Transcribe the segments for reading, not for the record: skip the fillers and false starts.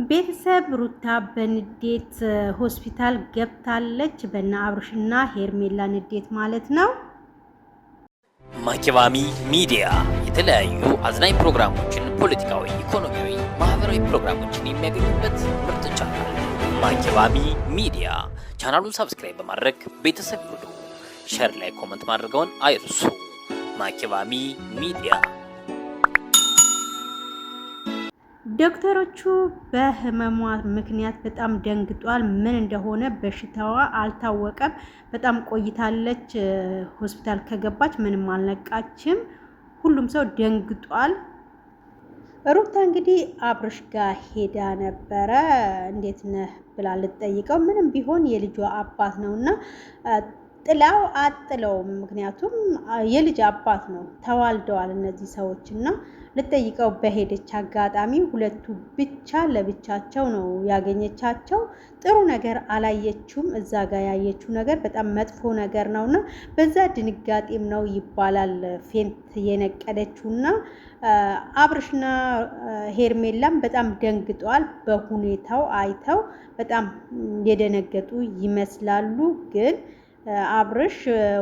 ቤተሰብ ሩታ በንዴት ሆስፒታል ገብታለች። በነ አብርሽና ሄርሜላ ንዴት ማለት ነው። ማኪባሚ ሚዲያ የተለያዩ አዝናኝ ፕሮግራሞችን፣ ፖለቲካዊ፣ ኢኮኖሚያዊ፣ ማህበራዊ ፕሮግራሞችን የሚያገኙበት ምርጥ ቻናል ማኪባሚ ሚዲያ። ቻናሉን subscribe በማድረግ ቤተሰብ ይሁኑ። Share like comment ማድረግዎን አይርሱ። ማኪባሚ ሚዲያ። ዶክተሮቹ በህመሟ ምክንያት በጣም ደንግጧል። ምን እንደሆነ በሽታዋ አልታወቀም። በጣም ቆይታለች። ሆስፒታል ከገባች ምንም አልነቃችም። ሁሉም ሰው ደንግጧል። ሩታ እንግዲህ አብርሽ ጋር ሄዳ ነበረ። እንዴት ነህ ብላ ልትጠይቀው ምንም ቢሆን የልጇ አባት ነውና ጥላው አጥለውም። ምክንያቱም የልጅ አባት ነው፣ ተዋልደዋል እነዚህ ሰዎች እና ልጠይቀው በሄደች አጋጣሚ ሁለቱ ብቻ ለብቻቸው ነው ያገኘቻቸው። ጥሩ ነገር አላየችውም። እዛ ጋር ያየችው ነገር በጣም መጥፎ ነገር ነውና በዛ ድንጋጤም ነው ይባላል faint የነቀለችውና አብርሽና ሄርሜላም በጣም ደንግጠዋል። በሁኔታው አይተው በጣም የደነገጡ ይመስላሉ ግን አብርሽ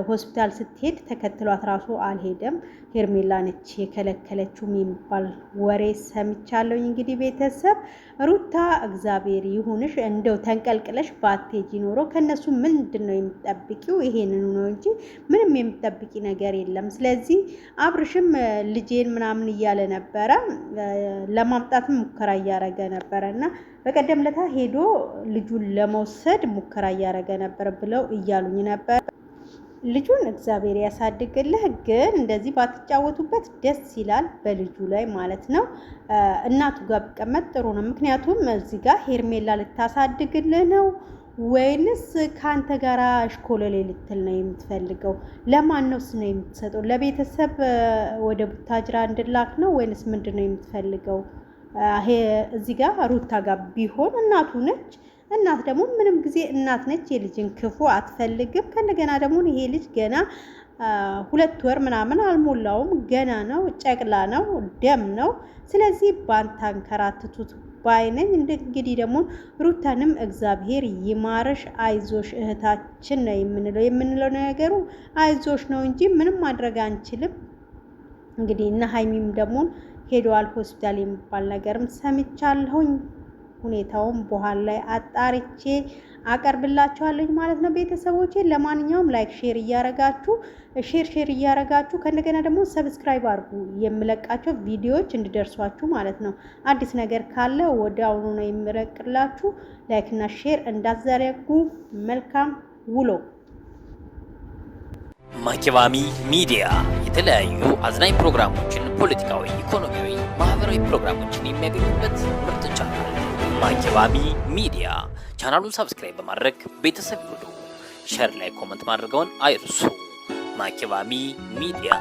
ሆስፒታል ስትሄድ ተከትሏት ራሱ አልሄደም። ሄርሜላ ነች የከለከለችውም የሚባል ወሬ ሰምቻለሁ። እንግዲህ ቤተሰብ ሩታ እግዚአብሔር ይሁንሽ። እንደው ተንቀልቅለሽ ባትሄጂ ኖሮ ከነሱ ምንድን ነው የምጠብቂው? ይሄንኑ ነው እንጂ ምንም የምጠብቂ ነገር የለም። ስለዚህ አብርሽም ልጄን ምናምን እያለ ነበረ፣ ለማምጣትም ሙከራ እያረገ ነበረ እና በቀደም ለታ ሄዶ ልጁን ለመውሰድ ሙከራ እያረገ ነበር ብለው እያሉኝ ነበር። ልጁን እግዚአብሔር ያሳድግልህ። ግን እንደዚህ ባትጫወቱበት ደስ ይላል፣ በልጁ ላይ ማለት ነው። እናቱ ጋር ቢቀመጥ ጥሩ ነው። ምክንያቱም እዚህ ጋር ሄርሜላ ልታሳድግልህ ነው ወይንስ ከአንተ ጋር እሽኮለሌ ልትል ነው የምትፈልገው? ለማን ነው ነው የምትሰጠው? ለቤተሰብ ወደ ቡታጅራ እንድላክ ነው ወይንስ ምንድን ነው የምትፈልገው? እዚህ ጋር ሩታ ጋር ቢሆን እናቱ ነች። እናት ደግሞ ምንም ጊዜ እናት ነች። የልጅን ክፉ አትፈልግም። ከእንደገና ደግሞ ይሄ ልጅ ገና 2 ወር ምናምን አልሞላውም። ገና ነው፣ ጨቅላ ነው፣ ደም ነው። ስለዚህ ባታንከራትቱት ባይነኝ። እንግዲህ ደግሞ ሩታንም እግዚአብሔር ይማርሽ፣ አይዞሽ እህታችን ነው የምንለው የምንለው ነገሩ አይዞሽ ነው እንጂ ምንም ማድረግ አንችልም። እንግዲህ እነ ሀይሚም ደግሞ ሄደዋል ሆስፒታል የሚባል ነገርም ሰምቻለሁኝ። ሁኔታውን በኋላ ላይ አጣርቼ አቀርብላችኋለሁ ማለት ነው ቤተሰቦቼ። ለማንኛውም like share እያረጋችሁ share share እያረጋችሁ ከእንደገና ደግሞ subscribe አድርጉ የምለቃቸው ቪዲዮዎች እንዲደርሷችሁ ማለት ነው። አዲስ ነገር ካለ ወደ አሁኑ ነው የምለቅላችሁ። Like እና share እንዳትዘነጉ። መልካም ውሎ። ማኪባሚ ሚዲያ የተለያዩ አዝናኝ ፕሮግራሞችን፣ ፖለቲካዊ፣ ኢኮኖሚያዊ፣ ማህበራዊ ፕሮግራሞችን የሚያገኙበት ምርጥ ቻናል ማኪባሚ ሚዲያ። ቻናሉን subscribe በማድረግ ቤተሰብ ይሁኑ። Share like comment ማድረግዎን አይርሱ። ማኪባሚ ሚዲያ።